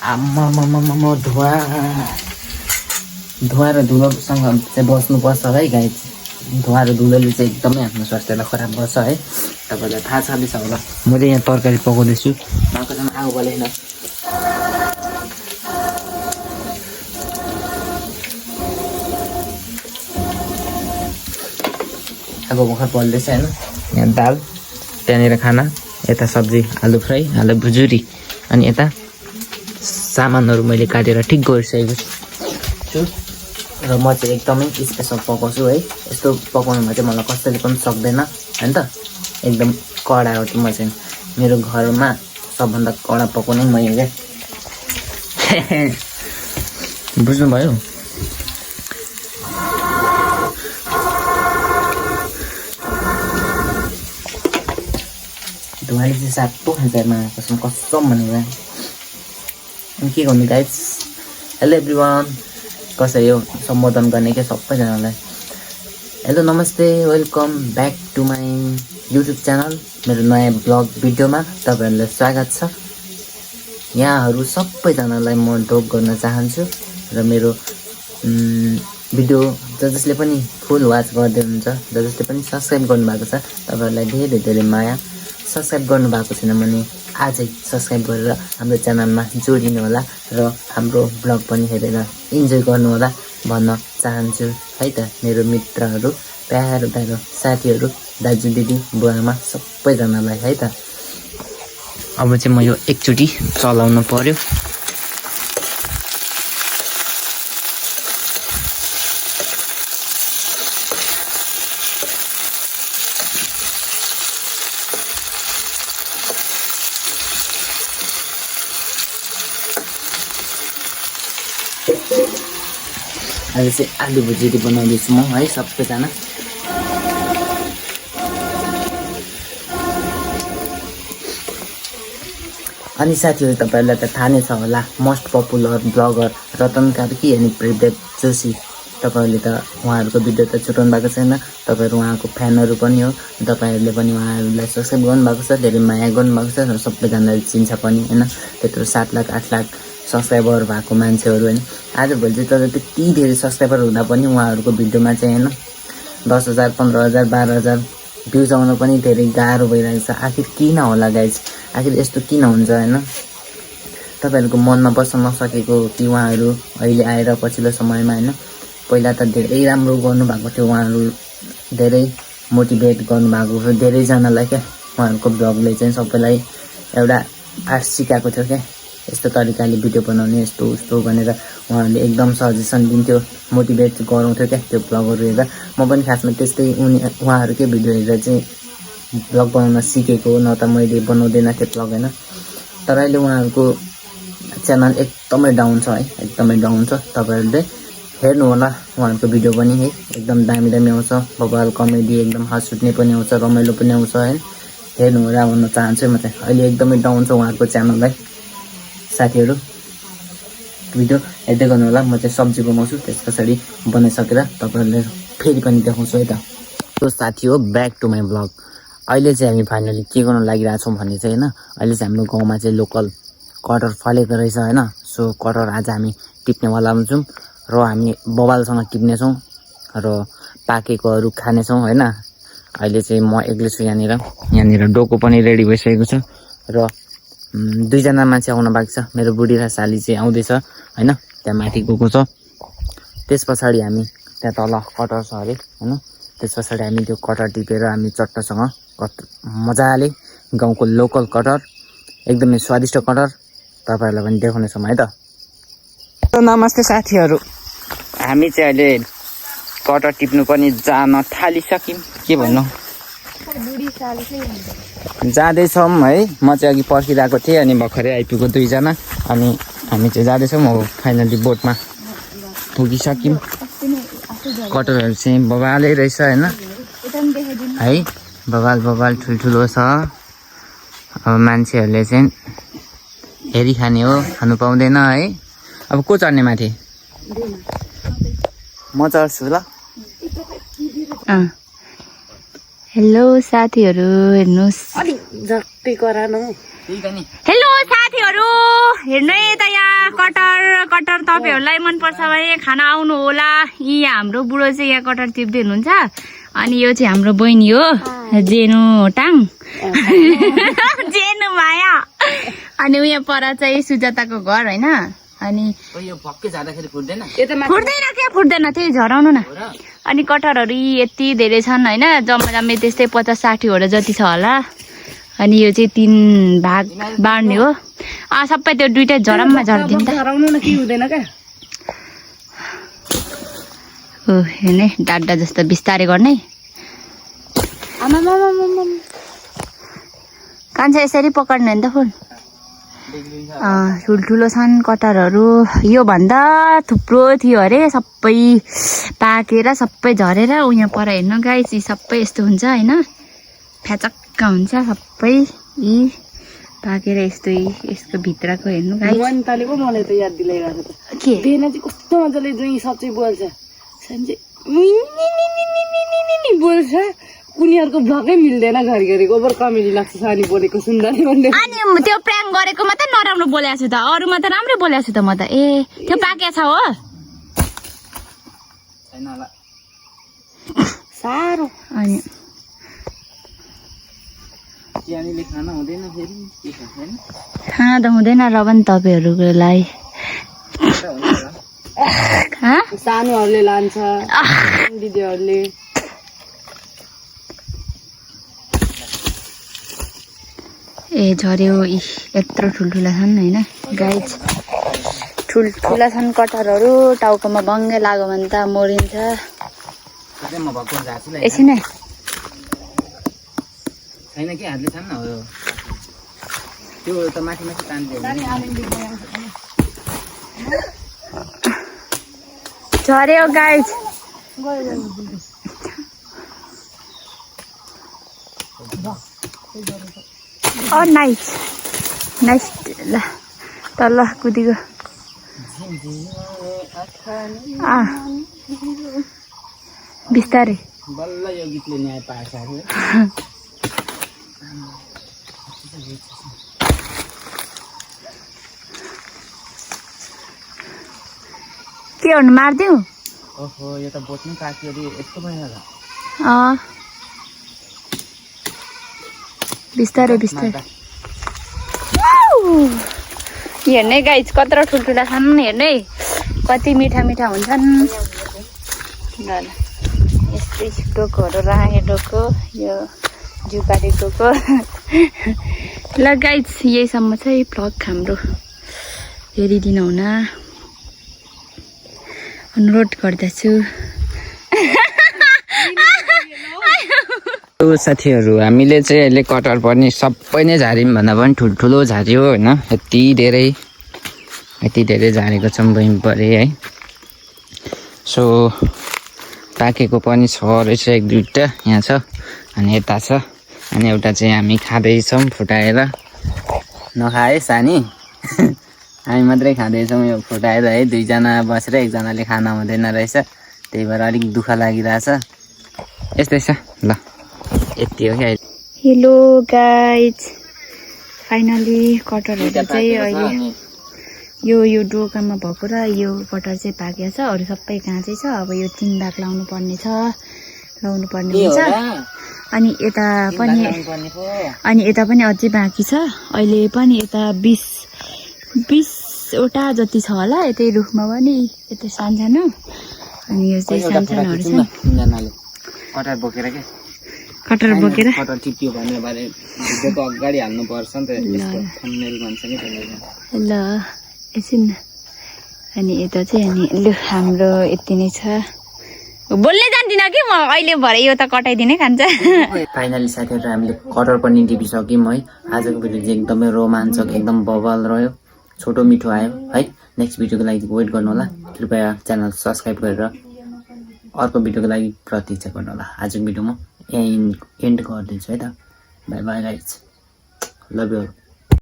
आम्मा धुवा र धुलोसँग चाहिँ बस्नुपर्छ है गाइस। धुवा र धुलोले चाहिँ एकदमै आफ्नो स्वास्थ्यलाई खराब गर्छ है। तपाईँलाई थाहा छँदैछ होला। मैले यहाँ तरकारी पकाउँदैछु, माकोसँग आगो बलेन। आगो भर्खर बल्दैछ होइन। यहाँ दाल, त्यहाँनिर खाना, यता सब्जी आलु फ्राई, आलु भुजुरी, अनि यता सामानहरू मैले काटेर ठिक गरिसकेको छु। र म चाहिँ एकदमै स्पेसल पकाउँछु है। यस्तो पकाउनुमा चाहिँ मलाई कसैले पनि सक्दैन होइन त। एकदम कडा हो म चाहिँ। मेरो घरमा सबभन्दा कडा पकाउने मैले क्या। बुझ्नुभयो? धुवाले चाहिँ सातो खान्छ कसम भनेर। अनि के गर्नु गाइस। हेलो एभ्रिवान, कसरी हो? सम्बोधन गर्ने क्या सबैजनालाई। हेलो नमस्ते, welcome back to my YouTube channel. मेरो नयाँ ब्लग भिडियोमा तपाईँहरूलाई स्वागत छ। यहाँहरू सबैजनालाई म ढोक गर्न चाहन्छु र मेरो भिडियो जसले पनि फुल वाच गर्दै हुनुहुन्छ, जसले पनि सब्सक्राइब गर्नुभएको छ, तपाईँहरूलाई धेरै धेरै माया। सब्सक्राइब गर्नुभएको छैन भने आजै सब्सक्राइब गरेर हाम्रो च्यानलमा जोडिनु होला र हाम्रो ब्लग पनि हेरेर इन्जोय गर्नुहोला भन्न चाहन्छु है त। मेरो मित्रहरू, प्यारो प्यारो साथीहरू, दाजु दिदी, बुवाआमा सबैजनालाई है त। अब चाहिँ म यो एकचोटि चलाउनु पर्यो। अहिले चाहिँ आलु भुजिया बनाउँदैछु म है सबैजना। अनि साथीहरू तपाईँहरूलाई त थाहा नै छ होला, most popular bagger Ratan Karki अनि प्रदीप जोशी। तपाईँहरूले त उहाँहरूको भिडियो त छुटाउनु भएको छैन। तपाईँहरू उहाँको फ्यानहरू पनि हो। तपाईँहरूले पनि उहाँहरूलाई सब्सक्राइब गर्नुभएको छ, धेरै माया गर्नुभएको छ र सबैजनाले चिन्छ पनि होइन। त्यत्रो 7 लाख 8 लाख सब्सक्राइबर भएको मान्छेहरू होइन। आजभोलि चाहिँ तर त्यति धेरै सब्सक्राइबर हुँदा पनि उहाँहरूको भिडियोमा चाहिँ होइन 10,000 15,000 12,000 भ्युज आउन पनि धेरै गाह्रो भइरहेको छ। आखिर किन होला गाइज? आखिर यस्तो किन हुन्छ होइन? तपाईँहरूको मनमा बस्न नसकेको हो कि उहाँहरू अहिले आएर पछिल्लो समयमा होइन, पहिला त धेरै राम्रो गर्नुभएको थियो। उहाँहरू धेरै मोटिभेट गर्नुभएको थियो धेरैजनालाई क्या। उहाँहरूको ब्लगले चाहिँ सबैलाई एउटा पाठ सिकाएको थियो क्या। यस्तो तरिकाले भिडियो बनाउने, यस्तो उस्तो भनेर उहाँहरूले एकदम सजेसन दिन्थ्यो, मोटिभेट गराउँथ्यो क्या त्यो ब्लगहरू हेरेर। म पनि खासमा त्यस्तै उहाँहरूकै भिडियो हेरेर चाहिँ ब्लग बनाउन सिकेको हो, न त मैले बनाउँदैन थिएँ ब्लग होइन। तर अहिले उहाँहरूको च्यानल एकदमै डाउन छ है, एकदमै डाउन छ। तपाईँहरूले हेर्नु होला उहाँहरूको भिडियो पनि है, एकदम दामी दामी आउँछ। बबाल कमेडी, एकदम हाँस उठ्ने पनि आउँछ, रमाइलो पनि आउँछ है। हेर्नु होला भन्न चाहन्छु म चाहिँ। अहिले एकदमै डाउन छ उहाँहरूको च्यानल है। साथीहरू भिडियो हेर्दै गर्नु होला। म चाहिँ सब्जी बनाउँछु, त्यस पछाडि बनाइसकेर तपाईँहरूले फेरि पनि देखाउँछु है त। त्यो साथी हो ब्याक टु माई ब्लग। अहिले चाहिँ हामी फाइनली के गर्नु लागिरहेछौँ भने चाहिँ होइन, अहिले चाहिँ हाम्रो गाउँमा चाहिँ लोकल कटहर फलेको रहेछ होइन। सो कटहर आज हामी टिप्नेवाला हुन्छौँ र हामी बबालसँग टिप्नेछौँ र पाकेकोहरू खानेछौँ होइन। अहिले चाहिँ म एक्लै छु यहाँनिर डोको पनि रेडी भइसकेको छ र 2 जना मान्छे आउन बाँकी छ। मेरो बुढी र साली चाहिँ आउँदैछ होइन, त्यहाँ माथि गएको छ। त्यस पछाडि हामी त्यहाँ तल कटहर छ अरे होइन। त्यस पछाडि हामी त्यो कटहर टिपेर हामी चट्टासँग मजाले गाउँको लोकल कटहर, एकदमै स्वादिष्ट कटहर तपाईँहरूलाई पनि देखाउनेछौँ है त। नमस्ते साथीहरू, हामी चाहिँ अहिले कटहर टिप्नु पनि जान थालिसक्यौँ। के भन्नु, जाँदैछौँ है। म चाहिँ अघि पर्खिरहेको थिएँ अनि भर्खरै आइपुग्यो 2 जना। अनि हामी चाहिँ जाँदैछौँ। अब फाइनली बोटमा पुगिसक्यौँ। कटहरहरू चाहिँ बबालै रहेछ होइन है, बबाल ठुल्ठुलो छ। अब मान्छेहरूले चाहिँ हेरी खाने हो, खानु पाउँदैन है। अब को चढ्ने माथि? म चढ्छु ल। हेलो साथीहरू, हेर्नुहोस् जक्कै गरान हौ। हेलो साथीहरू हेर्नु है त यहाँ कटर तपाईँहरूलाई मनपर्छ भने खाना आउनु होला। यहाँ हाम्रो बुढो चाहिँ यहाँ कटर टिप्दै हुनुहुन्छ। अनि यो चाहिँ हाम्रो बहिनी हो जेनु टाङ जेनु माया। अनि उयो पर चाहिँ सुजाताको घर होइन। अनि फुट्दैन क्या फुट्दैन त्यही झराउनु न। अनि कटहरहरू यति धेरै छन् होइन जम्मै त्यस्तै 50-60 जति छ होला। अनि यो चाहिँ 3 भाग बाँड्ने हो। सबै त्यो दुइटै झराममा झरिदिन्छ। हेर्ने डाड्डा जस्तो बिस्तारै गर्ने। कान्छा यसरी पक्ड्ने नि त फुल। ठुल्ठुलो छन् कटहरहरू। योभन्दा थुप्रो थियो अरे सबै पाकेर सबै झरेर उयो पर हेर्नु गाइस यी सबै यस्तो हुन्छ होइन फ्याचक्क हुन्छ सबै यी पाकेर यस्तो यसको भित्रको हेर्नु गाइस। मन्ताले पो मलाई त याद दिलाइरहेको छ के बेना चाहिँ कस्तो मजाले जुई सच्चै बोल्छ सन्जे बोल्छ। उनीहरूको भ्लगै मिल्दैन घरिघरि ओभर कमेडी लाग्छ सानी बोलेको सुन्दा नि भन्ने। अनि त्यो प्र्याङ्क गरेको मात्रै नराम्रो बोलेको छु त अरूमा त राम्रै बोलेको छु त म त। ए त्यो पाके छ हो साह्रो। अनि खाना त हुँदैन र पनि तपाईँहरूलाई सानोहरूले लान्छ दिदीहरूले। ए झऱ्यो यत्रो ठुल्ठुला छन् होइन गाइज ठुल्ठुला छन् कटहरहरू। टाउकोमा बङ्गै लाग्यो भने त मरिन्छ। एकछिन है छैन कि हातले छान्न हो त्यो त माथि माथि तान्दियो झऱ्यो गाइज। नाइस ल तल कुदिगयो। बिस्तारै बल्ल यो गीतले न्याय पाएछ। के गर्नु मारिदिउ? ओहो यो त बोच्नु काट्यो अरे यस्तो भएन। बिस्तारै बिस्तारै हेर्ने गाइज कत्रो ठुल्ठुला छन् हेर्ने कति मिठा मिठा हुन्छन्। ल यस्तै डोकोहरू राखेँ डोको यो जुकाले डोको। ल गाइज यहीसम्म चाहिँ भ्लग हाम्रो हेरिदिनु हुन अनुरोध गर्दछु। साथीहरू हामीले चाहिँ अहिले कटहर पनि सबै नै झार्यौँ भन्दा पनि ठुल्ठुलो झार्यो होइन। यति धेरै झारेको छौँ भइपरे है। सो पाकेको पनि छ रहेछ 1-2टा यहाँ छ अनि यता छ। अनि एउटा चाहिँ हामी खाँदैछौँ फुटाएर। नखाए सानी हामी मात्रै खाँदैछौँ यो फुटाएर है। 2जना बसेर 1जनाले खाना हुँदैन रहेछ त्यही भएर अलिक दुःख लागिरहेछ। यस्तै छ ल यति हो क्या। हेलो गाइज फाइनली कटहरहरू चाहिँ अहिले यो डोकामा भएको र यो कटहर चाहिँ पाकेको छ। अरू सबै काँचै छ। अब यो 3 भाग लाउनु पर्ने हुन्छ। अनि यता पनि अझै बाँकी छ। अहिले पनि यता 20वटा जति छ होला यतै रुखमा पनि यतै सानसानो। अनि यो चाहिँ सानसानोहरू छ। कटहर बोकेर कटहर टिप्यो भन्ने बारे भिडियोको अगाडि हाल्नु पर्छ नि त यस्तो थम्बनेल भन्छ नि त्यसलाई। ल एकछिन अनि यता चाहिँ अनि लु हाम्रो यति नै छ। बोल्नै जान्दिनँ कि म अहिले भरे यो त कटाइदिनै खान्छ। फाइनली साथीहरू हामीले कटहर पनि टिपिसक्यौँ है। आजको भिडियो चाहिँ एकदमै रोमाञ्चक एकदम बवाल रह्यो। छोटो मिठो आयो है। नेक्स्ट भिडियोको लागि वेट गर्नु होला। कृपया च्यानल सब्सक्राइब गरेर अर्को भिडियोको लागि प्रतीक्षा गर्नु होला। आजको भिडियोमा यहीँ एन्ड गरिदिन्छु है त। By by guys love you.